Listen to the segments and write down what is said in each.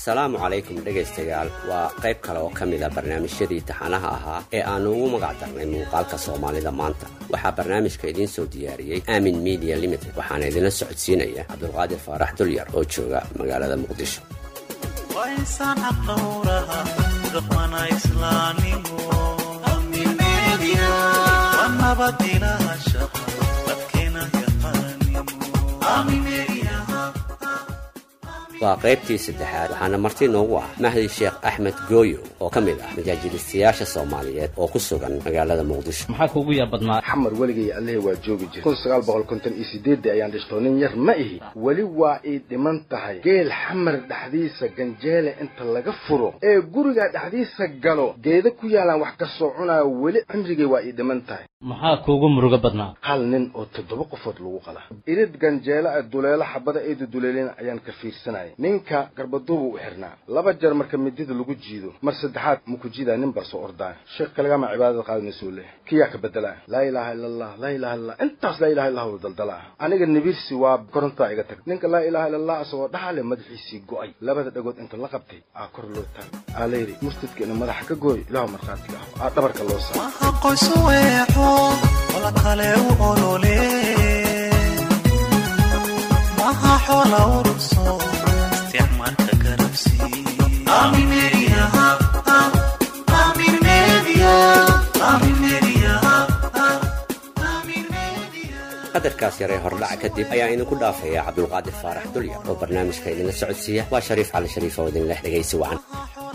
Assalaamu calaykum dhegaystayaal. Waa qayb kale oo ka mid a barnaamijyadii taxanaha ahaa ee aannu ugu magac darnay muuqaalka Soomaalida maanta. Waxaa barnaamijka idiin soo diyaariyey Aamin Media Limited, waxaana idinla socodsiinaya Cabdulqaadir Faarax Dulyar oo jooga magaalada Muqdisho. Waa insaan xaqdhowraha ku dhaqmana islaamnimo, waa nabad ilaashaqa dadkeena yaqaanimo. Waa qaybtii saddexaad, waxaana marti noogu ah Mahdi Sheekh Axmed Gooyo oo ka mid ah majaajilistayaasha Soomaaliyeed oo ku sugan magaalada Muqdisho. Maxaa kuugu yaab badnaa? Xamar weligay allihii waa joogi jira. 1958-dii ayaan dhishto, nin yar ma ihi. Weli waa ii dhiman tahay geel Xamar dhexdiisa ganjeele inta laga furo ee guriga dhexdiisa galo, geeda ku yaalaan wax ka soo cunaayo. Weli cimrigay waa ii dhiman tahay. Maxaa kuugu murugo badnaa? Hal nin oo 7 qofood lagu qala irid ganjeele a duleelo xabada eedu duleelin ayaan ka fiirsanayay. Ninka garbaduubu u xirnaa 2 jeer marka midida lagu jiido, mar saddexaad maku jiidaa, nin baa soo ordaaya. Sheekh kaligama cibaadada qaadanaysuu leh, kiyaa ka bedelaa? Laa ilaaha illa Allah, laa ilaha illa Allah, intaas laa ilaha illa Allah daldalaa. Aniga nibirsi waa korontaa iga tag. Ninka laa ilaha illa Allah asagoo dhaxale madaxiisii go'ay, labada dhagood inta la qabtay aa kor loo taagay, aa layidhi murtadka inuu madaxa ka gooyo Ilaahu markhaatiga ah, aa dhabarka loo saaray. Maha qoysu weexo ola kale u olole, maha xoola ururso isticmaalka garabsi. Qadarkaas yaree hordhaca kadib ayaa idinku dhaafaya Cabdulqaadir Faarax Dulyar oo barnaamijka idinla socodsiiya. Waa Shariif Cali Shariif oo idin leh dhegaysi wacan.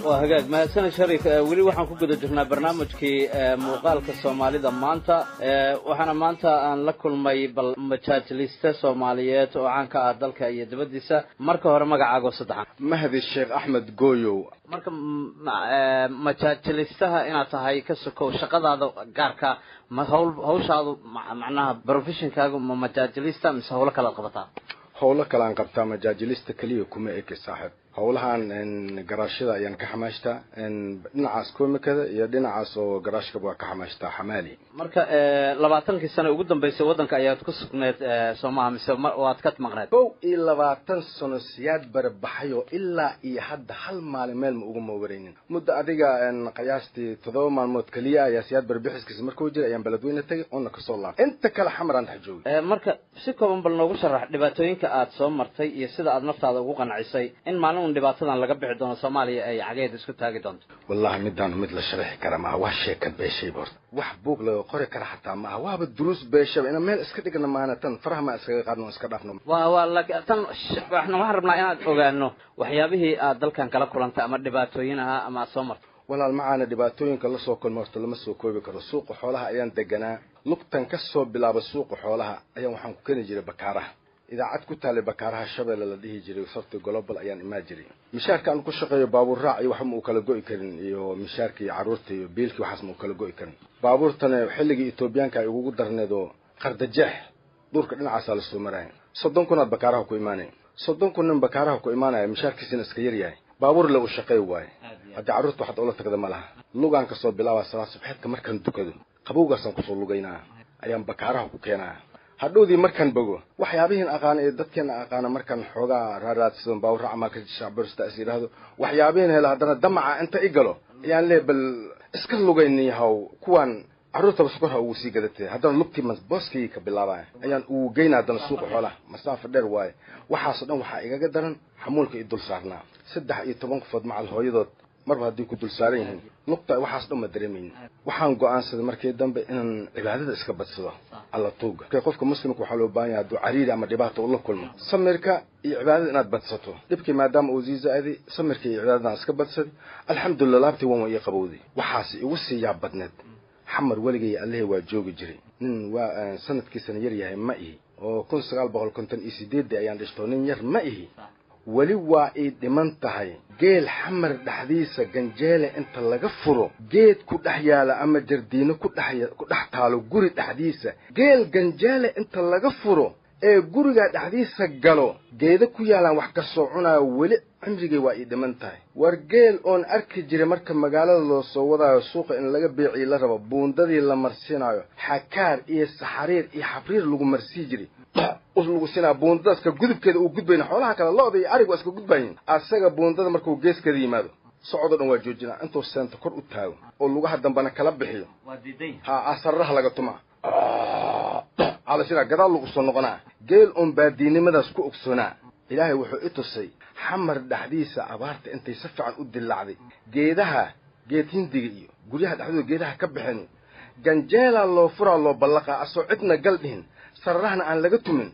Waa hagaag, mahadsaned Shariif. Weli waxaan ku guda jirnaa barnaamijkii muuqaalka Soomaalida maanta, waxaana maanta aan la kulmay bal majaajiliste Soomaaliyeed oo caan ka ah dalka iyo dibaddiisa. Marka hore magacaago saddexan? Mahdi Sheekh Axmed Gooyow. Marka majaajilistaha inaad tahay ka sokow, shaqadaada gaarka ma hawl hawshaadu macnaha professionkaagu ma majaajilista mise hawlo kale ad qabataa? Howlo kale aan qabtaa, majaajilista keliya kuma eke saaxib. Howlahan garaashyada ayaan ka xamaashtaa, dhinacaas komikada iyo dhinacaas oo garaashkaba waa ka xamaashtaa, xamaali. Marka 20-kii sano ugu dambeysay waddanka ayaad ku sugneed soomaha, mise waad ka maqneed? 21 sano siyaad barabaxayoo ilaa iyo hadda hal maalin meel ma uga moowareynin. Muddo adiga qiyaastii 7 maalmood keliya ayaa siyaad barabixiskiisa markuu jiray ayaan Beledweyne tagay oona kasoo laabtay. Inta kale Xamaraan dhex joogay. Marka si kooban bal noogu sharax dhibaatooyinka aad soo martay iyo sida aad naftaada ugu qancisay in maalin un dhibaatadan laga bixi doono, Soomaaliya ay cageed isku taagi doonto. Wallahi midaanu mid la sharaxi kara maaha, waa sheeka beeshayba horta, wax buug laga qori kara xataa maaha, waaba duruus beeshaba inaan meel iska dhigna maana tan faraha maa iskaga qaadno, iska dhaafno. Waa laakiin tan waxna waxaan rabnaa inaad ogaano waxyaabihii aad dalkan kala kulantay ama dhibaatooyin ahaa ama aad soo martay. Walaal macaana, dhibaatooyinka lasoo kulma horta lama soo koobi karo. Suuqa Xoolaha ayaan deganaa. Lugtan ka soo bilaaba suuqa Xoolaha ayaan waxaan ku keeni jiray Bakaaraha, idaacad ku taalay Bakaaraha Shabeelle la dhihi jiray, Sarti Global ayaan imaa jiray. Mishaarka aan ku shaqeeyo baabuur raac iyo waxba ma uu kala go'i karin, iyo mishaarka iyo carruurta iyo biilkii waxaas ma uu kala go'i karin. Baabuurtana xilligii Etoobiyaanka ay ugu darneed oo Qardajeex duurka dhinacaasaa lasoo maraya. 30 kunaad Bakaaraha ku imaanaya, 30 kun nin Bakaaraha ku imaanaya, mishaarkiisina iska yar yahay, baabuur le u shaqeey waaye. Haddii carruurta waxaad ula tagda ma laha. Lugaan kasoo bilaabaa salaad subxeedka markaan dukado, qabowgaasaan kusoo lugaynaa ayaan Bakaaraha ku keenaa. Hadhowdii markaan bogo waxyaabihiin aqaana ee dadkeena aqaana, markaan xoogaa raaraadsadon baawur ama ka shacbursta is yidhaahdo, waxyaabihiin helo, haddana damaca inta i galo ayaan lee bal iska lugayniyahaw kuwaan carruurtaba sokor ha ugu sii gadatee. Haddana lugtii booskayga ka bilaabaya ayaan ugu geynaa haddana suuqa Xoolaha, masaafo dheer waaye. Waxaasoo dhan waxaa igaga daran xamuulka i dul saarnaa, 13 qofood macal hooyadood marba hadday ku dul saaran yihiin lugta, waxaas dhan ma dareemaynin. Waxaan go'aansaday markii dambe inaan cibaadada iska badsado, Alla tuuga. Marka qofka muslimka waxaa loo baahan yahay hadduu cariiri ama dhibaato ula kulmo, samirka iyo cibaadada inaad badsato. Dhibkii maadaama uu sii zaa'iday, samirka iyo cibaadadaan iska badsaday, alxamdulillah laabtii waan ii qabowday. Waxaas igu sii yaab badneed, Xamar weligay allihii waa joogi jiray, nin waa sanadkiisana yar yahay ma ihi oo 1958-dii ayaan dhishto, nin yar ma ihi. Weli waa ii dhiman tahay geel Xamar dhexdiisa ganjeele inta laga furo, geed ku dhex yaala ama jardiino ku dhex ku dhex taalo guri dhexdiisa, geel ganjeele inta laga furo ee guriga dhexdiisa galo, geeda ku yaalaan wax ka soo cunaayo. Weli cimrigay waa ii dhiman tahay. War geel oon arki jiray marka magaalada loo soo wadaayo, suuqa in laga beeciyo la rabo, buundadii la marsiinayo, xakaar iyo saxariir iyo xabriir lagu marsii jiray. Lagu sinaa buundadaas ka gudubkeeda uu gudbayna, xoolaha kale lo'da iyo arigu waa iska gudbayin. Asaga buundada markuu geeskeeda yimaado, socodoo dhan waa joojinaa, intuu seento kor u taago oo lugaha dambana kala bixiyo. Ha asarraha laga tumaa calasinaa, gadaal lagu soo noqonaa. Geel oon baadiinimadaas ku ogsoonaa. Ilaahay wuxuu i tusay Xamar dhexdiisa abaarta intay si fiican u dillaacday, geedaha geed hindiga iyo guryaha dhexdooda geedaha ka baxeen, ganjeelaa loo furaa, loo ballaqaa, asoo cidna gal dhihin, sararahna aan laga tumin,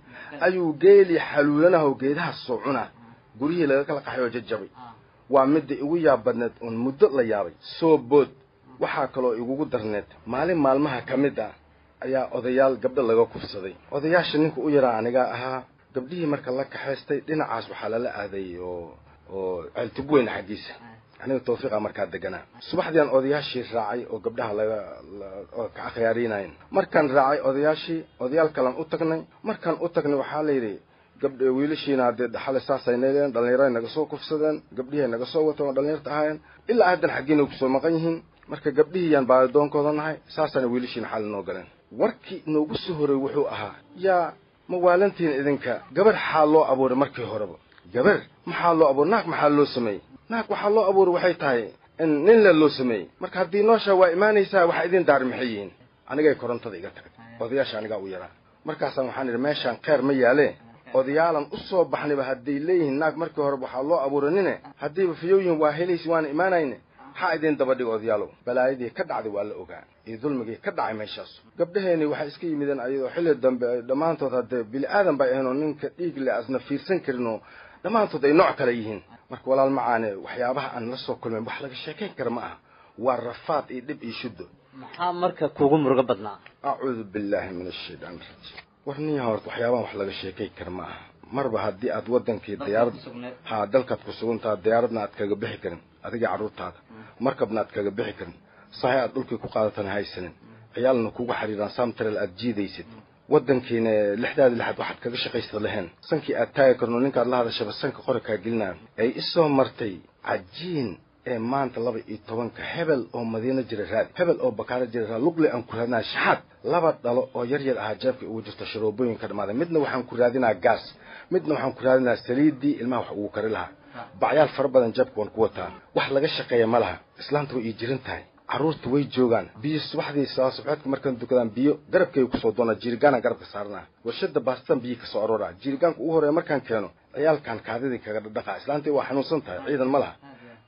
ayuu geelii xaluulanaho geedaha soo cunaa, guryihii laga kala qaxay oo jajabay. Waa midda igu yaab badneed oon muddo la yaabay. Soo bood, waxaa kaloo igugu darneed, maalin maalmaha ka mid ah ayaa odayaal gabdho laga kufsaday. Odayaasha ninka u yaraa anigaa ahaa. Gabdhihii marka la kaxaystay, dhinacaas waxaa lala aaday oo Ceeltubweyn xaggiisa. Aniga Tawfiiqa markaa deganaa. Subaxdiiaan odayaashii raacay oo gabdhaha laga oo ka akhyaarinayn. Markaan raacay odayaashii, odayaal kalaan u tagnay. Markaan u tagnay, waxaa la yidhi gabdh wiilashiina haddee dhaxale saasay neeleen, dhallinyaray naga soo kufsadeen, gabdhihi ay naga soo wateen oo dhallinyarta ahaayeen, ilaa haddan xaggiina kusoo maqan yihiin. Marka gabdhihii yaan baadidoonkooda nahay, saasana wiilashiina xal noo galeen. Warkii noogu soo horey wuxuu ahaa: yaa ma waalantihiin idinka? Gabar xaa loo abuuray markii horeba? Gabar maxaa loo abuuray? Naag maxaa loo sameeyey? Naag waxaa loo abuuray waxay tahay in nin le loo sameeyey. Marka haddii nooshaa waa imaanaysaa, waxa idin daari maxay yihiin? Anigay korontada iga tagtay. Odayaasha anigaa u yaraa. Markaasaan waxaan idhi meeshaan kheyr ma yaalee. Odayaalan u soo baxnayba hadday leeyihiin naag markii horeba waxaa loo abuuray nine, haddiiba fiyooyihin waa helaysi, waana imaanayne, maxaa idin daba dhigo odayaalow? Balaayadii ka dhacday waa la ogaa iyo dulmigii ka dhacay meeshaas. Gabdhaheeni waxay iska yimideen ayadoo xilli dambe ay dhammaantood haddee bini aadan bay ahayn oo ninka dhiig le asna fiirsan karin oo dhammaantood ay nooc kale yihiin. Marka walaal macaane, waxyaabaha aan la soo kulmayn wax laga sheekayn kara ma aha, waa rafaad iyo dhib iyo shuddo. Maxaa marka kuugu murugo badnaa? Acuudu billaahi min ashaytaan arajiim. War niya, horta waxyaabahan wax laga sheekay kara ma aha. Marba haddii aad waddankii diyaarad ha dalkaad ku sugantaha, diyaaradna aad kaga bixi karin adiga carruurtaada, markabna aad kaga bixi karin, sahay aad dhulkii ku qaadatana haysanin, ciyaalna kugu xariiraan, samtrel aad jiidaysid, waddankiina lixdaada lixaad waxaad kaga shaqaysad lahayn, sankii aad taagi karno, ninkaad la hadashaba sanka qori kaa gelinayo, ay isoo martay cajiin ee maanta 12-ka hebel oo Madiino jira raadi, hebel oo Bakaaro jira raadi, luqli aan ku raadinaa shaxaad. Laba dhalo oo yar yar ahaa jeebka ugu jirta, sharoobooyinka dhamaaday, midna waxaan ku raadinaa gaas, midna waxaan ku raadinaa saliiddii ilmaha wax ugu kari lahaa. Bacyaal fara badan jeebka waan ku wataa, wax laga shaqeeya ma laha. Islaanta way ii jiran tahay, carruurta way joogaan. Biyo subaxdii salaad subxeedka markaan dukadaan biyo garabkay kusoo doonaa, jiirigaanaan garabka saaranaa, warshada baastan biyo kasoo arooraa. Jiirigaanka ugu horreeya markaan keeno, ciyaalkan kaadidii kaga dhadhaqaa. Islaantii waa xanuunsan tahay, ciidan ma laha.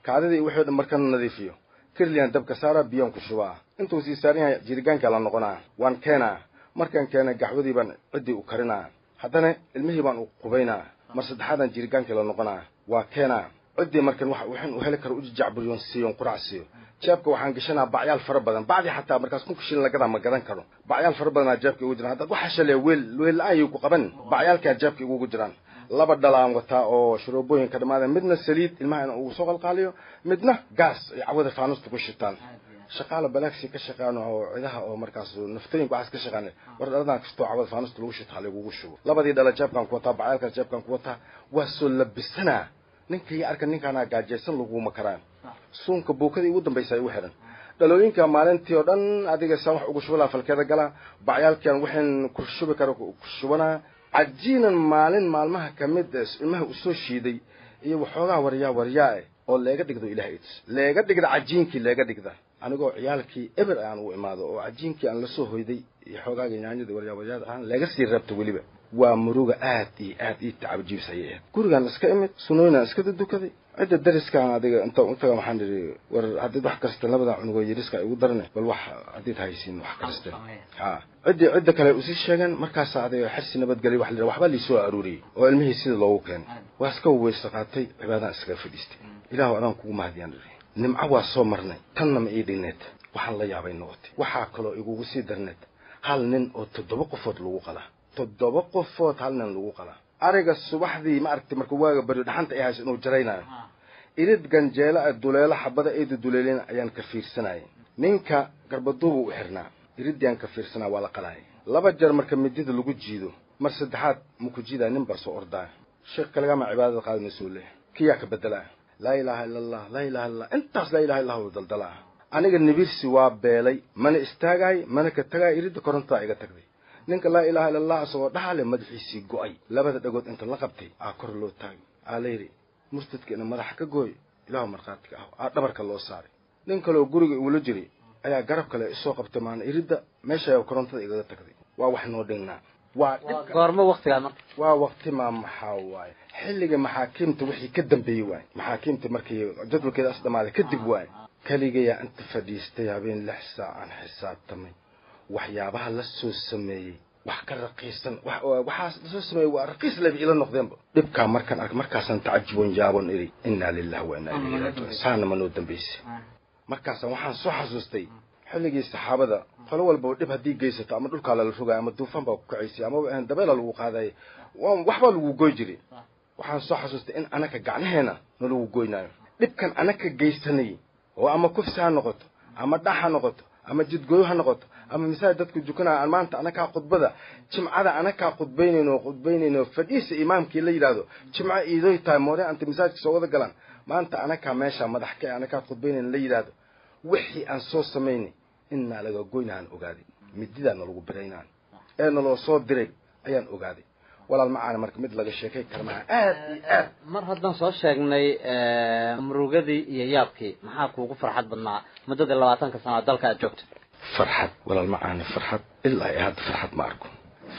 Kaadidii wixii dhan markaan nadiifiyo, kirliyan dabka saaraa, biyaan ku shubaa. Intuu sii saaran yahay jiirigaankaa la noqonaa, waan keenaa. Markaan keena, gaxwadii baan ciddii u karinaa, haddana ilmihii baan u qubaynaa. Mar saddexaadaan jiirigaankii la noqonaa, waa keenaa ciddii. Markan wax waxin uu heli karo u jijacburiyoon siiyon, qurac siiyo. Jeebka waxaan gashanaa bacyaal fara badan, bacdii xataa markaas 1000-ka shilin lagadaa ma gadan karo. Bacyaal fara badanaa jeebka igu jiraan. Haddaad waxa shalee weel weel la-aan yay ku qaban, bacyaalkaa jeebka igugu jiraan. Laba dhalaan wataa oo sharoobooyinka dhammaadeen, midna saliid ilmaha in ugu soo qalqaaliyo, midna gaas ay cawada faanusta ku shitaan. Shaqaala balaagsi ka shaqaano oo cidaha oo markaas naftooyinka waxaas ka shaqaana, war dhaladan kastoo cawada faanusta lagu shito halagugu shubo. Labadii dhala jeebkaan ku wataa, bacyaalkaas jeebkaan ku wataa, waa soo labisanaa. Ninkii arka ninkaanaa gaajaysan laguma karaan. Suunka buukadii ugu dambaysa ay u xiran dhalooyinka maalintii oo dhan adiga saan wax ugu shubalaa, falkeeda galaa, bacyaalkian waxaan ku shubi karo ku shubanaa. Cajiinan maalin maalmaha ka mid ilmaha usoo shiiday iyo waxoogaa waryaa waryaa eh oo leega dhigdo, ilaah itus leega dhigda cajiinkii leega dhigda, anigoo ciyaalkii eber aan u imaado oo cajiinkii aan lasoo hoyday iyo xoogaaga nyaanyadii waryaa waryaada ahaan leega sii reebta. Weliba waa muruga aad iyo aad ii tacabjiibs ayay ahayd. Gurigaan iska imid, sunooyinaan iska dudukaday. Cidda dariskaan adiga inta u tagaan waxaan idhi: war haddiid wax karisteen, labadan cunugoo yariska igu darane, bal wax haddiid haysiin wax karisteen. Ha ciddii cidda kale usii sheegeen. Markaasa adiga xirsi nabadgelya wax la waxbaa liisoo aruuriyey oo ilmihii sida loogu keenay. Waa iska weysa qaatay, cibaadaan iskaga fadhiistay. Ilaahu adaan kugu mahadiyaan idhi, nimco waa soo marnay, tanna ma ii dhineed. Waxaan la yaabay noqotay. Waxaa kaloo igugu sii darneed hal nin oo 7 qofood lagu qalaa, 7 qofood hal nin lagu qalaa. Ariga subaxdii ma aragtay marka waaga baryo dhaxanta ay hayso inuu jaraynayo, irid ganjeelo ah duleelo xabada aydu duleelina ayaan ka fiirsanayay. Ninka garbaduubu u xirnaa, iriddii ka fiirsanaa, waa la qalaayay. Laba jeer marka midida lagu jiido, mar saddexaad maku jiidaa, nin baa soo ordaaya. Sheekh kalagama cibaadada qaadi mayso leeyahay, kiyaa ka bedelaa. Laa ilaaha illa allah, laa ilaha illa allah, intaas laa ilaha illa allah daldalaa. Aniga nibirsi waa beelay, mana istaagaay mana ka tagaay. Iridda korontada iga tagday. Ninka laa ilaaha illa allah asagoo dhaxale madaxiisii go'ay, labada dhagood inta la qabtay aa kor loo taagay, aa la yidhi murtadka ina madaxa ka gooy, ilaahu markhaatiga ah, aa dhabarka loo saaray. Nin kaleo guriga igula jiray ayaa garab kale isoo qabtay, maana iridda meesha korontada igaga tagday. Waa wax noo dhignaa, waa dhibka. Goormo waktigaa marka? Waa waqti maa maxaa waaye, xilliga maxaakiimta wixii ka dambeeyey waay. Maxaakiimta markii jadwalkeeda as dhamaaday kadib waay. Keligayaa inta fadhiistay habeen 6 saac aan xisaabtamay waxyaabaha la soo sameeyey, wax ka raqiisan waxaas la soo sameeyey waa raqiis leba ila noqdeenba. Dhibkaa markaan ark markaasaan tacajubon yaabon idhi innaa lillahi wa innaa ilayhi raajicuun, saana ma noo dambaysay. Markaasaan waxaan soo xasuustay xilligii saxaabada, qolo walbaba dhib haddii geysato ama dhulkaa lala rogayo ama duufaan baa ku kacaysay ama dabeela lagu qaadayo, waxbaa lagu goy jiray. Waxaan soo xasuustay in anaka gacnaheena nalagu goynaayo dhibkan anaka geysanay, oo ama kufsi ha noqoto ama dhax ha noqoto ama jidgooyo ha noqoto ama masaajid dadku jukanaya aan maanta anakaa khudbada jimcada anakaa khudbaynayno khudbaynayno fadhiisa imaamkii la yidhaahdo jimco iidoy tahay moore anta masaajidka soo wada galaan, maanta anakaa meesha madax ka anakaa khudbaynayno la yidhaahdo. Wixii aan soo samaynay innaa laga goynaaan ogaaday, mididaa nalagu biraynaan ee naloo soo diray ayaan ogaaday. Walaal macaana, marka mid laga sheekay kara maha, aad iyo aad. Mar haddaan soo sheegnay murugadii iyo yaabkii, maxaa kuugu farxad badnaa muddadii 20ka sano dalka aad joogto? Farxad walaal macaana, farxad ilaa iyo hadda farxad ma arko,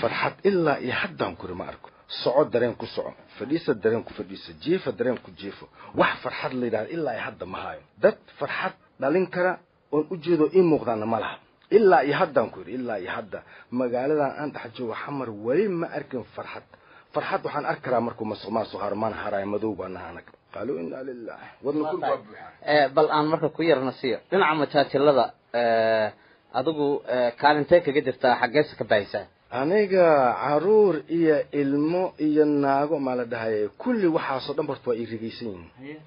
farxad ilaa iyo haddaan kuri ma arko. Soco dareen ku soco, fadhiisa dareen ku fadhiiso, jiifa dareen ku jiifo, wax farxad la yidhahda ilaa iyo hadda ma hayo. Dad farxad dhalin kara oon ujeedo ii muuqdaana ma laha ilaa iyo haddaan ku yidhi. Ilaa iyo hadda magaaladan aan dhex joogo Xamar weli ma arkin farxad. Farxad waxaan arki karaa markuu masuq maasuq haro, mana haraayo, madow baa naha anaga. Qaaluu innaa lilah wadna kul waa buuxaa. Bal aan marka ku yarna siiyo dhinaca majaajilada, adigu kaalintee kaga jirtaa, xaggeesa ka baahaysaa? Aniga caruur iyo ilmo iyo naago maa la dhahaya, kulli waxaasoo dhan barta waa ii rigaysan yihiin.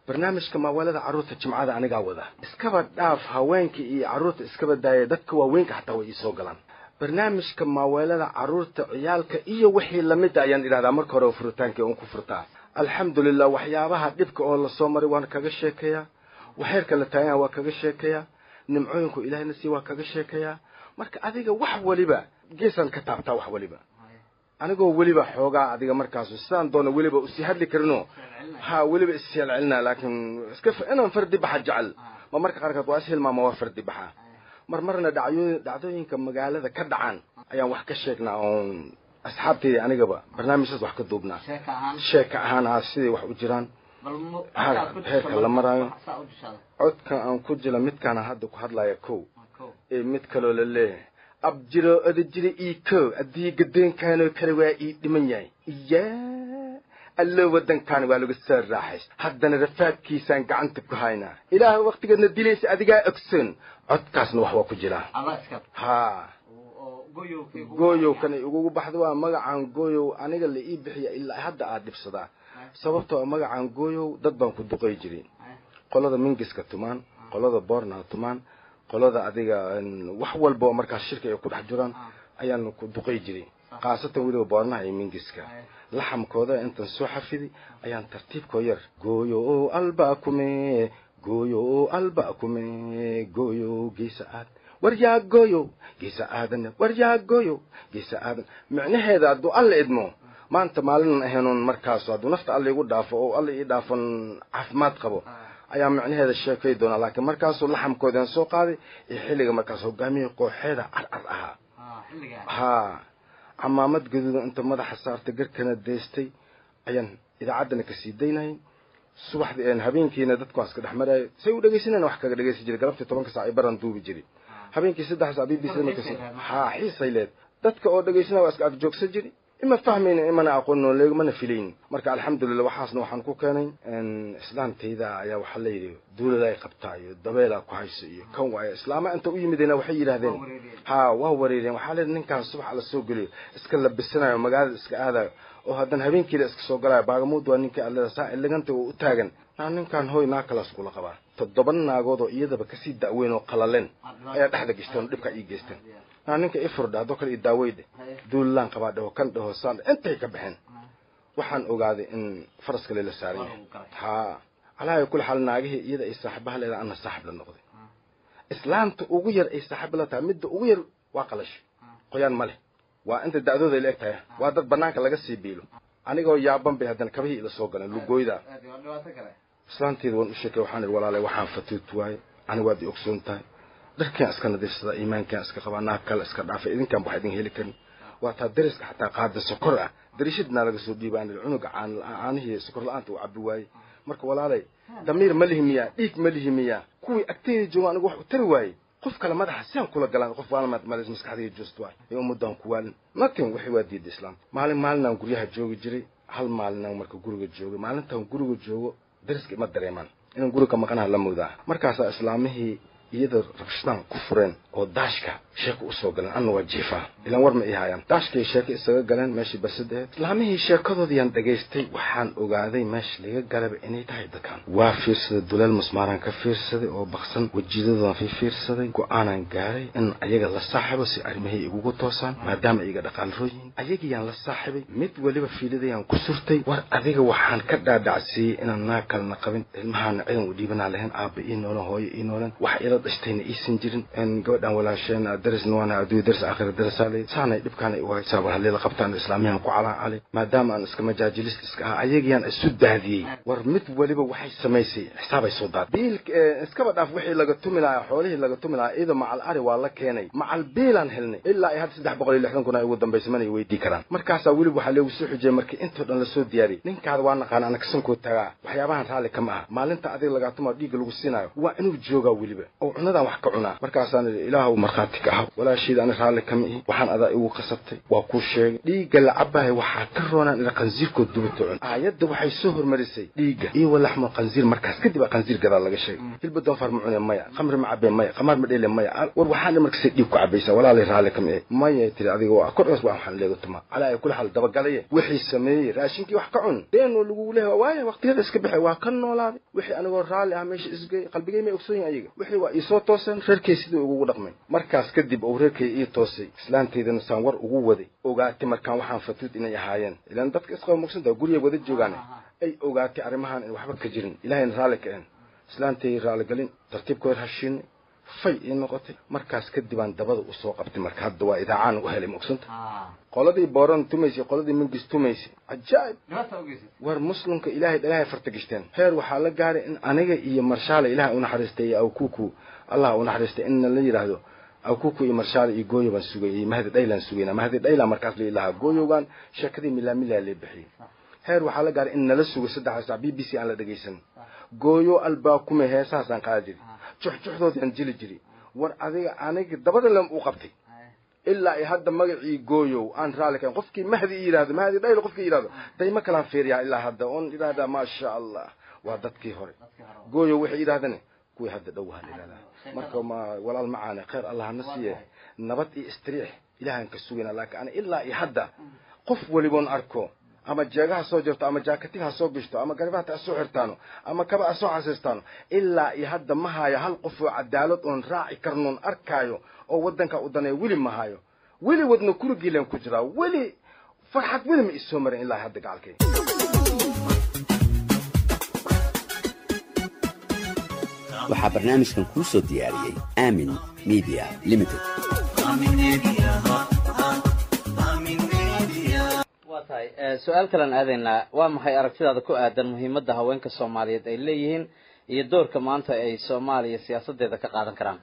Barnaamijka maawaalada carruurta jimcada anigaa wada, iskaba dhaaf haweenka iyo carruurta, iskaba daaya dadka waaweynka xataa way iisoo galaan. Barnaamijka maaweelada carruurta ciyaalka iyo wixii lamida ayaan idhahdaa marka hore furitaankii oon ku furtaa. Alxamdulilah, waxyaabaha dhibka oo lasoo maray waan kaga sheekeeyaa, waxeerka la taaganya waa kaga sheekeeyaa, nimcooyinku ilaahayna sii waa kaga sheekeeyaa. Marka adiga wax waliba geesaan ka taabtaa, wax waliba anigoo weliba xoogaa adiga markaasu sidaan doona weliba usii hadli karino, ha weliba isseelcelinaa, laakiin iska inaan fardi baxa jecel ma marka qaarkood waa ishilmaama, waa fardi baxa. Mar marna dhacdooyinka magaalada ka dhacaan ayaan wax ka sheegnaa, oon asxaabtayda anigaba barnaamijkaas wax ka duubnaa sheeka ahaan, ha siday wax u jiraan, heerka la maraayo. Codka aan ku jira midkaana hadda ku hadlaya kow ee mid kaloo la leeyahay abjiro odajira ii ko haddii gadeenkaanoo kale waa ii dhiman yahay iya allo waddankaan waa lagu soo raaxays, haddana rafaadkiisaan gacanta ku haynaa, ilaah waktigeedna dilaysa adigaa ogsoon. Codkaasna wax waa ku jiraa, ha gooyow kan igugu baxda waa magacaan gooyow aniga la ii bixiya ilaa hadda aad dhibsadaa, sababtoo magacaan gooyow dad baan ku duqay jiray, qolada mingiska tumaan, qolada boornaha tumaan, qolada adiga wax walba oo markaas shirka ay ku dhex jiraan ayaan ku duqay jiray, khaasatan weliba boornaha iyo mingiska laxamkooda intaan soo xafiday ayaan tartiibkoo yar gooyo alba kume, gooyo alba kume, gooyo geesa aad waryaa, gooyo geesa aadan waryaa, gooyo geesa aadan. Micnaheeda hadduu alla idmo maanta maalinan ahaynoon markaasu hadduu nafta alla igu dhaafo oo alla ii dhaafon caafimaad qabo ayaa micnaheeda sheekay doonaa, laakiin markaasuu laxamkoodaan soo qaaday iyo xilliga markaas hogaamiyihii kooxeeda carcar ahaa, ha camaamad gaduudan inta madaxa saartay garkana deystay ayaan idaacaddana kasii daynayay subaxdii, habeenkiina dadku waa iska dhex maraayo say u dhegeysanayna wax kaga dhegeysan jiray. Galabtii 10ka saac ay baran duubi jiray, habeenkii 3 saac BBC markas ha xiisay leed dadka oo dhegeysanaya waa iska agjoogsan jiray, ima fahmayna imana aqoonin leegmana filayn. Marka alxamdulillah waxaasna waxaan ku keenay islaamtayda ayaa waxaa la yidhi duulada ay qabtaa iyo dabeelaa ku hayso iyo kan waaya islaama inta u yimidayna waxay yidhahdeen ha waa wareereen, waxaa la yidhi ninkaan subax la soo geliyo iska labisanayo magaalada iska aadayo oo haddana habeenkiila iska soo galayo baagamuud waa ninkii allada saa iliganta oo u taagan naa ninkaan hooy naa kalaas kula qabaa. 7 naagood oo iyadaba kasii da'weyn oo qalaleen ayaa dhexda gashteen oo dhibka ii geysteen, naa ninka i furdha haddoo kale i daaweydhe duulilaan qabaa dhaho kan dhaho saan intay ka baxeen. Waxaan ogaaday in faraska lela saaran yahay, ha calaa kulli xaal naagihii iyada ay saaxiibaha leedahay anna saaxib la noqday. Islaamta ugu yar ay saaxiib la tahay midda ugu yar waa qalasho qoyaan ma leh, Waa inta da'dooda ay la eg tahay, waa dad banaanka laga sii biilo. Anigoo yaaban bay haddana kabihii ila soo galeen lugooyda. Islaanteeda waan u sheekay, waxaan idhi walaalay waxaan fatuut waaye, ani waad i ogsoon tahay, dharkaan iska nadiifsadaa, iimaankaan iska qabaa, naag kale iska dhaafay, idinkaan wax idin heli karin. Waa taa dariska xataa qaada sokor ah dariishadnaa laga soo dhiibaan, cunuga caanihii sokor la-aanta uu cabi waayey. Marka walaalay damiir ma lihi miyaa, dhiig ma lihi miyaa? Kuwii agteyda jooga anigu wax u tari waayey, qof kale madaxa siaan kula galaan, qof waalmaad malays maskaxdayga joost waay ee ummadaan ku waalin nothing. Waxay waa diiday islaamta. Maalin maalinaan guryaha joogi jiray, hal maalinaan marka guriga joogay, maalintaan guriga joogo dariska ima dareemaan inaan guriga ka maqanaha la moodaa. Markaasaa islaamihii iyada rabshadaan ku fureen oo daashka sheeko usoo galeen, anna waa jiifaa ilaan war ma ii haayaan. Daashkay sheeko isaga galeen meeshii basad ahayd. Islaamihii sheekadoodiyaan dhagaystay, waxaan ogaaday meesha laga galaba inay tahay dadkan. Waa fiirsaday duleel musmaaraan ka fiirsaday oo baksan, wajiidadoodaan fiirsaday. Go-aanaan gaaray in ayaga la saaxibo si arrimihii igugu toosaan, maadaama iga dhaqaalroo yihiin. Ayagiyaan la saaxibay, mid weliba fiilidayaan ku surtay. War adiga waxaan ka dhaadhacsiiyey inaan naag kalena qabin, ilmahaana ciidan u dhiibanaa lahayn, aabba ii noolan, hooyo ii noolan, wax ila dhashtayna iisan jirin. Gabadhan walaasheen darisna waana adduunya daris aakhira darisaa lay saanay dhibkaana igu haysaa, war halii la qabtaan islaamiyan ku calaacalay, maadaama aan iska majaajilist iska ahaa, ayagiyaan isu daadiyey. War mid waliba waxay samaysay xisaabay soo daad biil iskaba dhaaf, wixii laga tumi lahaa, xoolihii laga tumi lahaa iyadoo macal ari waa la keenay, macal biilaan helnay. Ilaa ay hadda 360,000 ay ugu dambaysa manay weydii karaan. Markaasaa weliba waxaa leegu soo xujiyey markii intoo dhan lasoo diyaariyey, ninkaada waa naqaana ana kasankoo tagaa, waxyaabahan raalli kama aha. Maalinta adiga lagaa tumaa dhiigga lagu siinaayo waa inuu joogaa weliba oo cunadan wax ka cunaa. Markaasaan idhi ilaahow markhaati ka ahaw, walaashiida ani raalli kama ihi, waxaan adaa igu qasabtay, waa kuu sheegay. Dhiigga la cabahay waxaa ka roonaan ila qansiirkood dubato cun. Aayadda waxay soo hormarisay dhiigga iyo walaxmo qansiir, markaas kadib aa qansiir gadaal laga sheegay. Hilba doonfaar ma cune maya, khamri ma cabee maya, qamaar ma dheele maya. War waxaan markasay dhiig ku cabaysaa, walaalay raalli kama ihi maya tiri adiga waa kordhaas waa waxaan leega tuma calaa ay kula xal dabagalaye. Wixii sameeyey raashinkii wax ka cun deenoo lagugu leeyahay waaye waqtiyada iska bixi waa ka noolaaday. Wixii anigoo raalli ah meesha isgey, qalbigay may ogsoon yihin ayaga, wixii waa iisoo tooseen, reerkay sidii ugugu dhaqmay. Markaas kadib oo reerkay ii toosay, islaantaydana saan war ugu waday, ogaatay markaan waxaan fatuud inay ahaayeen, ilaan dadka isqaba mugsantaa guriga wada joogaan, ay ogaatay arrimahan in waxba ka jirin, ilaahayna raalli ka ahayn. Islaantay raaligelin tartiibkooda hashiinay fay ii noqotay. Markaas kadib aan dabada usoo qabtay. Marka hadda waa idaacaan u helay ma ogsanta, qoladii booran tumaysay, qoladii mingis tumaysay, cajaa'ib. War muslimka ilaahay dhagahay farta gashteen. Heer waxaa la gaaray in aniga iyo marshaale ilaah u naxariistay iyo awkuku allah u naxariistay inna la yidhaahdo awkuku iyo marshaale iyo gooyo baan sugay iyo mahdi dhaylaan sugayna, mahdi dhaylaan markaas la ilahaa gooyowgaan sheekadii milaamilaa lee bixiyey. Heer waxaa la gaaray in nala sugo 3 saac BBC aan la dhegaysan, gooyo albaakume heesahaasaan qaadi jiray, juxjuxdoodaan jili jiray. War adiga aniga dabada lam u qabtay ilaa ay hadda magacii gooyow aan raalli kayn. Qofkii mahdi i yidhahdo, mahdi dhaylo qofkii yidhahdo, dayma kalaan fiiriyaa ilaa hadda oon idhahdaa maasha allah waa dadkii hore gooyow. Waxay yidhahdane kuwii hadda dhow waxaan idhahdaa marka ma walaal macaane, khayr allah hana siiye, nabad iyo istiriix ilaahaan ka sugayna. Laakiin ana ilaa iyo hadda qof weliboon arko, ama jeegaha soo jirto, ama jaakatiga ha soo gishto, ama garbaata ha soo xirtaano, ama kaba ha soo xasiistaano, ilaa iyo hadda ma hayo hal qof oo cadaalad oon raaci karnoon arkaayo oo waddanka u daneeyo. Weli ma hayo, weli wadna kurigiilan ku jiraa, weli farxad weli ma isoo marin ilaa hadda gacalkay. Waxaa barnaamijkan kuu soo diyaariyey Aamin Media Limited. Waa tahay, su-aal kalean aadaynaa. Waa maxay aragtidaada ku aadan muhiimadda haweenka soomaaliyeed ay leeyihiin iyo doorka maanta ay soomaaliya siyaasadeeda ka qaadan karaan?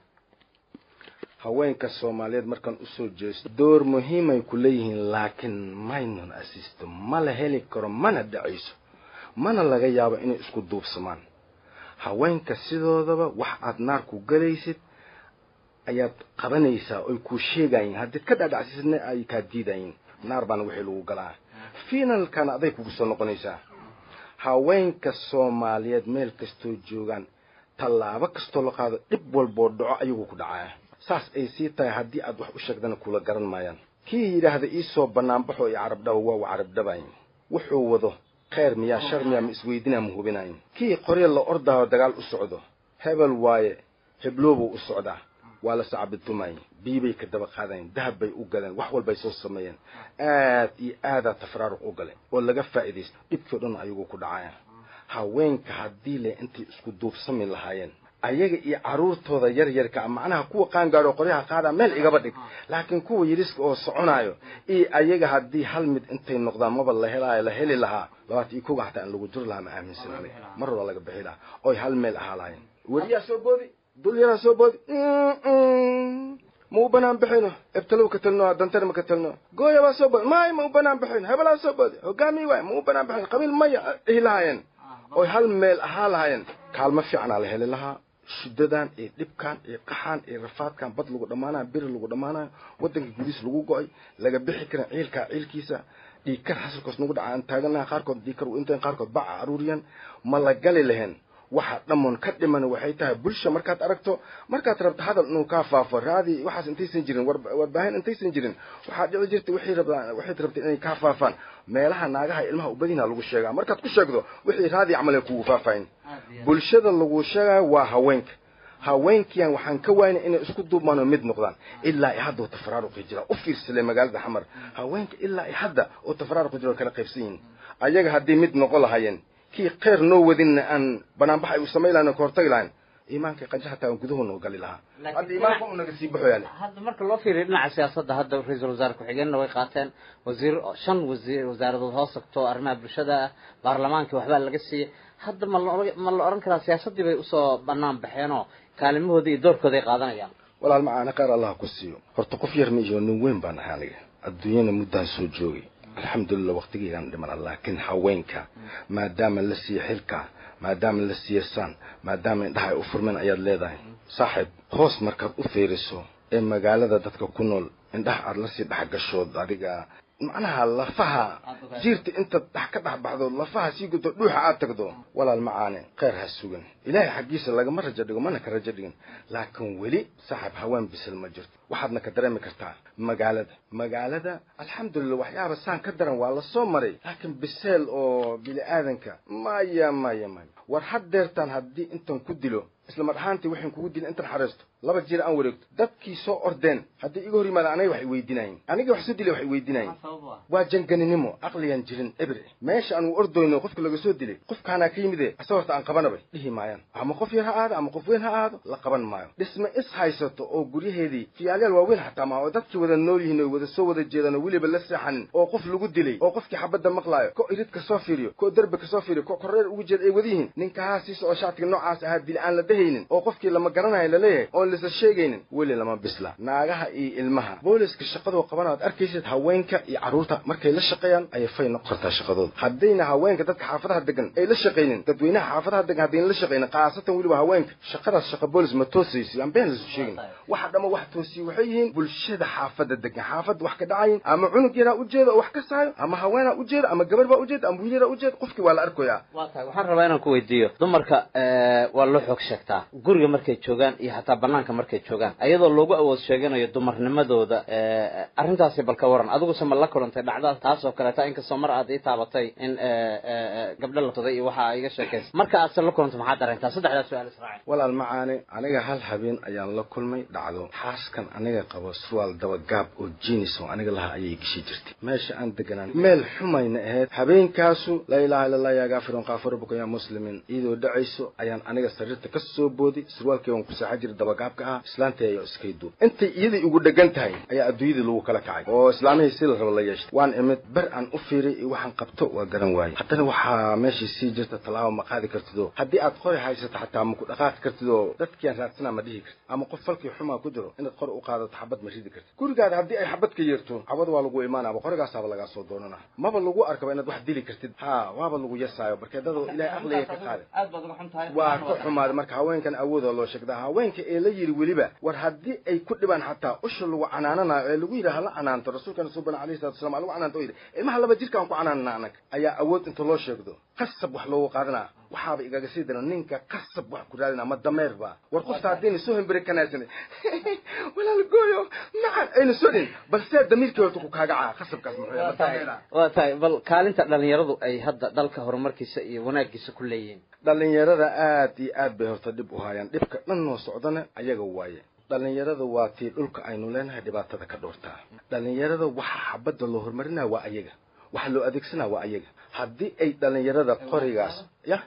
Haweenka soomaaliyeed markaan usoo jeesto, door muhiimay ku leeyihiin, laakiin maynan asiisto, ma la heli karo, mana dhacayso, mana laga yaabo inay isku duubsamaan. Haweenka sidoodaba wax aad naar ku galaysid ayaad qabanaysaa oy kuu sheegayiin, haddiid ka dhaadhacsiisidna ay kaa diidayiin, naar baana wixii lagu galaa, finalkana aday kugu soo noqonaysaa. Haweenka soomaaliyeed meel kastoo joogaan, tallaabo kastoo la qaado, dhib walboo dhaco ayagu ku dhacaya. Saas ay sii tahay, haddii aad wax u sheegdana kula garan maayaan. Kii yidhaahda iisoo banaanbaxo iyo carabdhaba waa wa carabdhabayn, wuxuu wado khayr miyaa shar miyaa ma isweydinaa, ma hubinayn. Kii qorya la ordaayo dagaal u socdo, hebel waaye hebloobuu u socdaa, waa la sacabitumayn, biibay ka daba qaadayn, dahab bay u galeen, wax walbay soo sameeyeen, aad iyo aadaa tafraaruq u galeen oo laga faa'iidaysto, dhibkii o dhan ayagu ku dhacaya. Haweenka haddii le intay isku duubsami lahaayeen Ayaga iyo caruurtooda yar yarka, macnaha kuwa qaangaadho qoryaha qaadaa meel igaba dhig, laakiin kuwa yariska oo soconaayo iyo ayaga haddii hal mid intay noqdaan maba la helaayo, la heli lahaa 21-ga xataa in lagu juri lahaa ma aaminsan aniga. Mar waa laga bixi lahaa oy hal meel ahaa lahayn. Weriyaa soo boodi, dul yaraa soo boodi, ma u banaan bixino, ebtalow ka talino, dantana ma ka talino, gooya baa soo boodi, may ma u banaan bixino, hebelaa soo boodi, hogaamiye waay, ma u banaan bixino, qabiil maya dhihi lahaayeen oy hal meel ahaa lahaayeen. Kaalmo fiicanaa la heli lahaa. Shidadan iyo dhibkan iyo qaxan iyo rafaadkan bad lagu dhammaanayo, biri lagu dhammaanayo, waddanka gudihiis lagu go'ay, laga bixi karin ciilkaa ciilkiisa, dhiigkar xasilkoos nagu dhaca aan taagannaha, qaarkood dhiigkar u inteen, qaarkood baca aruuriyan, ma la gali lahayn. Waxa dhammoon ka dhiman waxay tahay bulsha markaad aragto, markaad rabto hadal inuu kaa faafo, raadi waxaas intaysan jirin, warbaahin intaysan jirin, waxaa dhici jirta waxay rabtaan, waxayd rabtay inay kaa faafaan meelaha naagaha ilmaha ubadina lagu sheegaa. Markaad ku sheegdo wixii raadi camal ay kugu faafayn. Bulshada lagu sheegayo waa haweenka. Haweenkiyan waxaan ka waynay inay isku duubmaan oo mid noqdaan. Ilaa i hadda oo tafaraaruqi jira. U fiirsalee magaalada Xamar, haweenka ilaa i hadda oo tafaraaruqi jira oo kala qaybsan yihiin. Ayaga haddii mid noqon lahaayeen, kii kheyr noo wadinna aan banaanbax ay u samayn lahayn oo ka hortagi lahayn, iimaanka qanjo hataa aan guduhu noo gali lahaa. Hadda iimaanka uu naga sii baxo yani. Hadda marka loo fiiriyo dhinaca siyaasadda, hadda ra-iisul wasaare ku-xigeenna way qaateen, wasiir, shan wasiir wasaaradood hoos tagto arrimaha bulshada ah, baarlamaankii waxbaa laga siiyey. Hadda ma la oran karaa siyaasaddii bay usoo banaan baxeenoo kaalimahoodii iyo doorkooda ay qaadanayaan? Walaal macaana, kheyr Allah ku siiyo. Horta qof yar ma iyo nin weyn baan ahay aniga, adduunyana muddaan soo joogay, alxamdulillah, waqtigeygaan dhiman. Laakiin haweenka maadaama la siiye xilka, maadaama la siiye saan, maadaama indhaha ay u furmeen ayaad leedahay saaxiib, hoos markaad u fiiriso ee magaalada dadka ku nool indhaha aad lasii dhexgashood, adiga macnaha lafaha jiirta intaad dhex ka dhex baxdo, lafaha sii gudto, dhuuxa aad tagdo, walaal macaane, kheyr ha sugan, ilaahay xaggiisa lagama rajo dhigo, mana ka rajo dhigin. Laakiin weli saaxiib haween bisil ma jirto. Waxaadna ka dareemi kartaa magaalada alxamdulillah waxyaaba saan ka daran waa lasoo maray, laakiin biseel oo bini aadanka maya maya maya. War haddeertaan haddii intan ku dilo, isla mar ahaantii waxaan kugu dilin intan xareysto laba jeer aan wareegto, dadkii soo ordeen haddii iga hor yimaada aniga wax iweydiinayin, aniga wax soo dilay wax iweydiinayin. Waa janganinimo, aqliyan jirin ebre. Meesha aan u ordoyno qofka laga soo dilay, qofkaanaa ka yimide ase horta aan qabanabay dhihi maayaan. Ama qof yar ha ahaado ama qof weyn ha ahaado, la qaban maayo. Dhisme is haysato oo guryaheedii fiyaalyaal waaweyn xataa maaha, oo dadkii wada nool yihiin oo wada soo wada jeedaan oo weliba la seexanin, oo qof lagu dilay oo qofkii xabadda maqlaayo, ko irid ka soo fiiriyo, ko derbi ka soo fiiriyo, ko korreer ugu jeeda ay wada yihiin, ninkahaa sii soco shaatiga noocaas ahaa dili aan la dehaynin, oo qofkii lama garanayo laleeyahay oon lisa sheegaynin, weli lama bisla. Naagaha iyo ilmaha booliska shaqadoo qabana aad arkaysid, haweenka iyo carruurta markay la shaqeeyaan ayay fay noqon kartaa shaqadooda. Haddayna haweenka dadka xaafadaha degan ay la shaqaynin, dadweynaha xaafadaha degan haddayna la shaqaynin, khaasatan weliba haweenka, shaqadaas shaqa boolis ma toosayso. Aan been lasu sheegin, waxa dhamma wax toosiye waxay yihiin bulshada xaafadda degan. Xaafadda wax ka dhacayin, ama cunug yaraa ujeeda oo wax ka saayo, ama haweenaa ujeeda, ama gabar baa ujeeda, ama wiil yaraa ujeeda, qofkii waa la arkoyaa. Waa tahay. Waxaan rabaa inaan ku weydiiyo, dumarka waa loo xoog sheegtaa guriga markay joogaan iyo xataa banaanka markay joogaan, ayadoo loogu awood sheeganayo dumarnimadooda. Arrintaasi bal ka waran, adiguse ma la kulantay dhacda taas oo kaleeta? Inkastoo mar aad ii taabatay in gabdho la tuday iyo waxa iga sheekaysa, marka aadse la kulanto maxaad dareentaa? Saddexdaas su-aal israaci. Walaal macaane, aniga hal habeen ayaan la kulmay dhacdo. Xaaskan aniga qabo surwaal dabagaab oo jeans oo aniga laha ayay geshi jirtay. Meesha aan deganaan meel xumayna ahayd. Habeenkaasu laa ilaaha illa allah yaa gaafiruun qaafur buka yaa muslimiin iyadoo dhacayso ayaan aniga sariirta ka soo booday. Surwaalkii waan ku seexan jiray dabagaabka ah, islaantii ayaa iskay duub intay iyadii ugu dhegan tahay ayaa adduunyadii lagu kala kacay oo islaamihii si la rabo la yeeshtay. Waan imid ber aan u fiiray iyo waxaan qabto waa garan waayey. Haddana waxaa meeshii sii jirta tallaabo ma qaadi kartido. Haddii aad qori haysato xataa ma ku dhaqaaqi kartido, dadkiiaan raadsanaa ma dhihi kartid, ama qof falkii xumaa ku jiro inaad qori u qaadato xabad ma ridi kartid. Gurigaada haddii ay xabad ka yeerto, cabad waa lagu imaanaba, qorigaasaaba lagaa soo doonana, maba lagu arkaba inaad wax dili kartid. Ha waaba lagu yasaayo barkeedada ilahay aqliga ka qaaday. Aad baad uga xun tahay. Waa ka xumaaday. Marka haweenkan awooda loo sheegtaa, haweenka ee la yidhi weliba war haddii ay ku dhibaan xataa usha lagu canaananayo ee lagu yidhi hala canaanto, rasuulkana suubana alayhi salatu wasalam lagu canaanto oo yidhi ilmaha 2 jirkaan ku canaanana, anag ayaa awood inta loo sheegdo qasab wax loogu qaadanaa. Waxaaba igaga sii daran ninka qasab wax ku raadinaa, ma dameer ba? War qofta haddayna soo hembere kanaasan, walaal gooyo macan ayna soo dhin, balse damiirkii horta ku kaagacaa qasabkaas muxuu yahay, ma dameera? Waa tahay. Bal kaalinta dhalinyaradu ay hadda dalka horumarkiisa iyo wanaagiisa ku leeyihiin. Dhalinyarada aad iyo aad bay horta dhib u hayaan. Dhibka dhan noo socdana ayaga waaye. Dhalinyarada waa tii dhulka aynu leenahay dhibaatada ka dhowrtaa. Dhalinyarada waxa xabadda loo horumarinaya waa ayaga. Waxa loo adeegsanaa waa ayaga. Haddii ay dhalinyarada qorigaas ya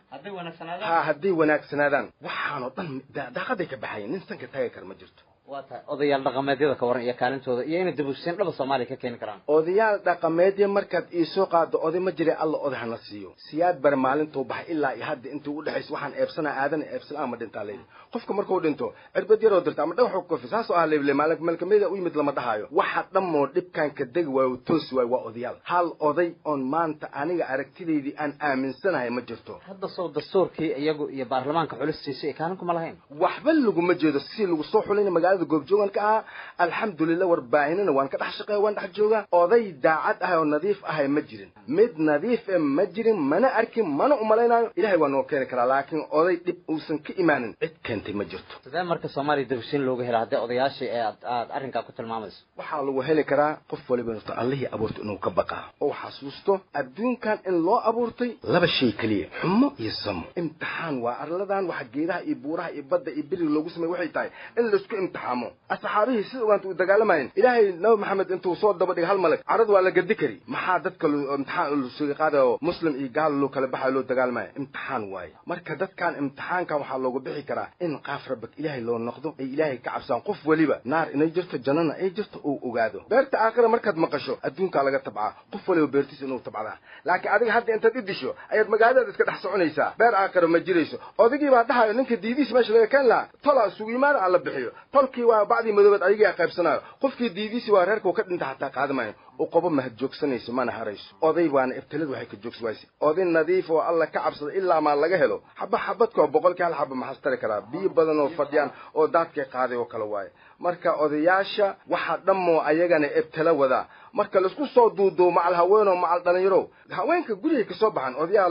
ha hadday wanaagsanaadaan, waxaanoo dhan daaqaday ka baxayen, nin sanka taagi kara ma jirto. Waa tahay. Odayaal dhaqameedyada ka waran iyo kaalintooda iyo inay dib u heshiisiin dhaba Soomaaliya ka keeni karaan? Odayaal dhaqameedya markaad iisoo qaado, oday ma jira, Alla oday hana siiyo. Siyaad Bare maalintuu baxay ilaa iyo hadda intuu udhexayso waxaan eebsanaa aadan eebsan ama dhintaa layidhi. Qofka markuu dhinto cirbad yaroo dirta ama dhagaxu kofi saasoo ah leble maalin malkamida u yimid lama dhahaayo. Waxa dhammoo dhibkan ka degi waayo, toosi waayo, waa odayaal. Hal oday oon maanta aniga aragtidaydii aan aaminsanahay ma jirto. Hadda sow dastuurkii iyagu iyo baarlamaanka xulistiisa iyo kaalin kuma lahayn? Waxba laguma jeedo si lagu soo xulayna magaalada goobjoogan ka ahaa, alxamdulilah. Warbaahinana waan ka dhex shaqeeya, waan dhex joogaa. Oday daacad ah oo nadiif ahay ma jirin, mid nadiif e ma jirin, mana arkin, mana umalaynayo. Ilahay waa noo keeni karaa, laakiin oday dhib uusan ka imaanin cid keentay ma jirto. Sidee marka Soomaaliya dib u heshiisiin looga hela haddii odayaashii ee aad arrinkaa ku tilmaamayso? Waxaa lagu heli karaa qof waliba horta Allihii abuurtay inuu ka baqaa oo xasuusto adduunkan in loo abuurtay laba shay keliya, xumo iyo samo. Imtixaan waa arladan. Waxa geedaha iyo buuraha iyo badda iyo beriga loogu samey waxay tahay in laisku imtixaamo. Asxaabihii sida ogaanta u dagaalamayeen, Ilaahay Nabi Maxamed intuu soo daba dhigay hal malag, carad waa la gadi kari. Maxaa dadka imtixaan lasuga qaadayo, muslim iyo gaal loo kala baxayo, loo dagaalamaya? Imtixaan waaye. Marka dadkan imtixaankan waxaa loogu bixi karaa in qaaf rabag Ilaahay loo noqdo, ay Ilaahay ka cabsaan, qof weliba naar inay jirto, jannana ay jirto, uu ogaado. Beerta aakhira markaad maqasho adduunkaa laga tabcaa, qof waliba beertiisa inuu tabcdaa. Laakiin adiga hadda intaad i disho ayaad magaaladaada iska dhex soconaysaa, beer aakhira ma jirayso. Odaygii baa dhahayo ninka diidiis meesha laga keen lahaa, tolaa isugu yimaada aan la bixiyo. Tolkii waa bacdii madoobeed, ayagaa qaybsanayo. Qofkii diidiisi waa reerkuu ka dhinta xataa qaadamayo. Uqobo mahad joogsanayso mana harayso. Oday baana ibtiladu waxay ka joogsi wayse oday nadiif oo Alla ka cabsada ilaa maa laga helo. Xaba xabadkoo 100kii hal xaba maxas tari karaa? Biyo badan oo fadhiyaan oo daadkay qaaday oo kale waaye. Marka odayaasha waxaa dhammoo ayagana ibtilo wadaa. Marka laisku soo duuduubo, macal haweenoo macal dhalinyaro, haweenka gurigay kasoo baxaan, odayaa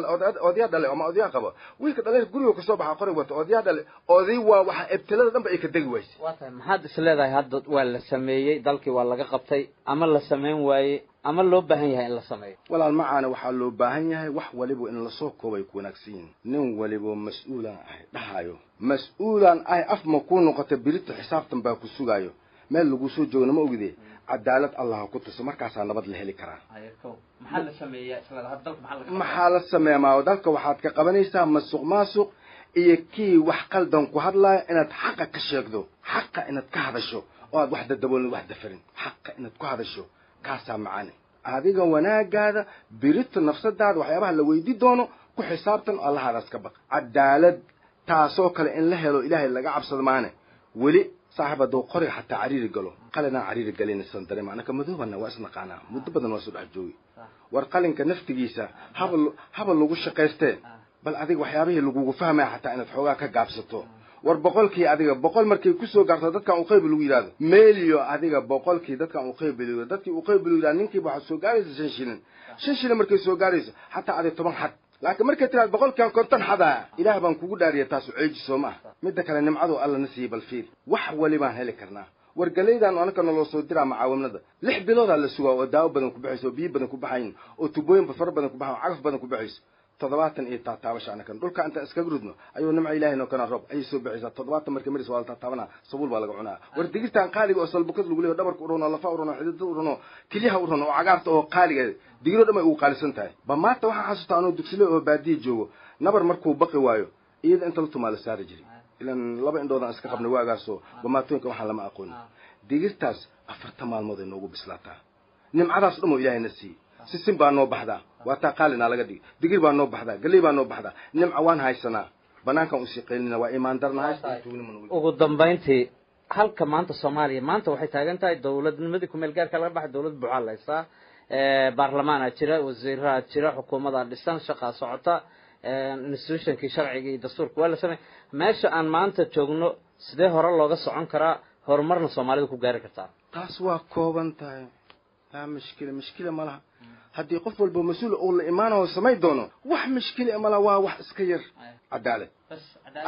odayaa dhale ama odayaa qaba, wiilka dhalinyar guriga kasoo baxa qoray wata, odayaa dhale, oday waa waxa ibtilada dhanba ay ka degi wayse. Waa tahay. Maxaad is leedahay hadda waa la sameeyey, dalkii waa laga qabtay, ama la sameyn waayey, ama loo baahan yahay in la sameeyo? Walaal macaana, waxaa loo baahan yahay wax waliba in lasoo koobay ku wanaagsan yihin. Nin waliba mas-uulaan ahay dhahayo, mas-uulaan ahay af ma kuu noqota, birita xisaabtan baa ku sugaayo. Meel lagu soo joogna ma ogide, cadaalad Allah ha ku tuso, markaasaa nabad la heli karaa. Maxaa la sameeyaa isla hadda dalka? Maxaa laga Maxaa la sameeyaa? Maa dalka waxaad ka qabanaysaa masuq maasuq iyo kii wax qaldan ku hadlaya inaad xaqa ka sheegdo, xaqa inaad ka hadasho oo aad wax dadaboolin, wax dafarin, xaqa inaad ku hadasho, kaasaa macaane. Adiga wanaagaada birita nafsadaada waxyaabaha la weydi doono ku xisaabtan, Allahaadaas ka baq. Cadaalad taasoo kale in la helo, Ilaahay laga cabsado maane. Weli saaxib hadduu qoriga xataa cariiri galo, qalinaan cariiri galinaysan dareema. Anaka madoobana waa isnaqaanaa, muddo badan waa soo dhex joogi. War qalinka naftigiisa haba lagu shaqaystee, bal adiga waxyaabihii lagugu fahmaya xataa inaad xoogaa ka gaabsato. War 100kii adiga 100 markay kusoo gaarto dadkan uqayb lagu yidhahdo meelyo, adiga 100kii dadkan uqayb lagu yidhahdo, dadkii uqayb lagu yidhahdo, ninkiiba waxaad soo gaaraysa 5 shilin. 5 shilin markay soo gaarayso xataa adiga 10 xad, laakiin markay tiraad 100kan 50 xadaa, Ilaah baan kugu dhaariya, taasu ceeji soo ma ah? Midda kale, nimcadu Alla na siiyey bal fiir, wax walibaan heli karnaa. War galaydan anaka naloo soo diraa macaawinada, 6 biloodaa la sugaa oo daawo badan ku baxayso oo biyo badan ku baxayn oo tubooyin fara badan ku baxayn oo cagaf badan ku baxayso. 70 iyo taataabasha anakan dhulka intaan iskaga rudno ayuu nimca Ilahay noo kana roob ayay soo baxaysaa. 70 markay maris waa la taataabanaa, sabuul baa laga cunaa. War digirtaan qaaliga oo salbukad lagu leeyo, dhabarka u rono, lafa u rono, xididada u rono, kelyaha u rono oo cagaarta oo qaaliga, digiro dhan ay ugu qaalisan tahay. Ba maanta waxaan xasuustaa anoo dugsile oo baadiya joogo, nabar markuu baqi waayo iyada inta la tumaa la saari jiray. Ilan laba indhoodaan iska qabnay waagaasoo bamaatooyinka waxaan lama aqoonin. Digirtaas 40 maalmood ay noogu bislaataa. Nimcadaas dhan oo Ilaahayna siiyey, sisin baa noo baxdaa, waa taa qaalinaa laga dhigay. Digir baa noo baxdaa, galley baa noo baxdaa, nimca waan haysanaa. Banaankan usii qaylina waa imaan darnahay. Ugu dambayntii, halka maanta Soomaaliya maanta waxay taagan tahay, dawladnimadii kumeel gaarka laga baxay, dawlad buuxaa la haystaa, baarlamaanaa jira, wasiiraa jira, xukuumadaa dhisan, shaqaa socota, institutionkii sharciga iyo dastuurka waa la samey. Meesha aan maanta joogno sidee hore looga socon karaa, horumarna Soomaalida ku gaari kartaa? Taas waa kooban tahay, laa mashkila, mashkila ma laha. Haddii qof walba mas-uul uu la imaanayo samay doono, wax mashkila ma laha, waa wax iska yar. Cadaalad,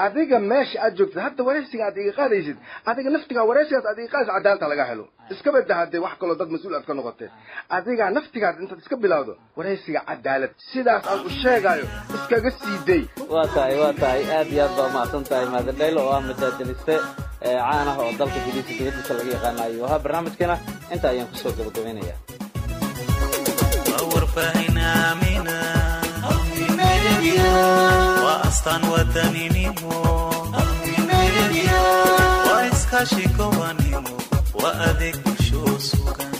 adiga meesha aad joogtid hadda waraysiga aad iga qaadaysid, adiga naftigaa waraysigaas aad iga qaadaysid, cadaalta laga helo. Iska bada haddee wax kaloo dad mas-uul aad ka noqotee, adigaa naftigaad intaad iska bilowdo waraysiga cadaalad sidaas aan u sheegayo iskaga sii day. Waa tahay, aad iyo aad baa umahadsan tahay Mahadadhaylo oo ah majaajaliste caan ah oo dalka gudihiisa dibadiisa laga yaqaana ayuu ahaa. Barnaamijkeena inta ayaan kusoo gabagabaynaya. War. Warbaahin aamina waa astaan wadaninimo, waa iskaashi gobanimo, waa adeeg bulsho sugan.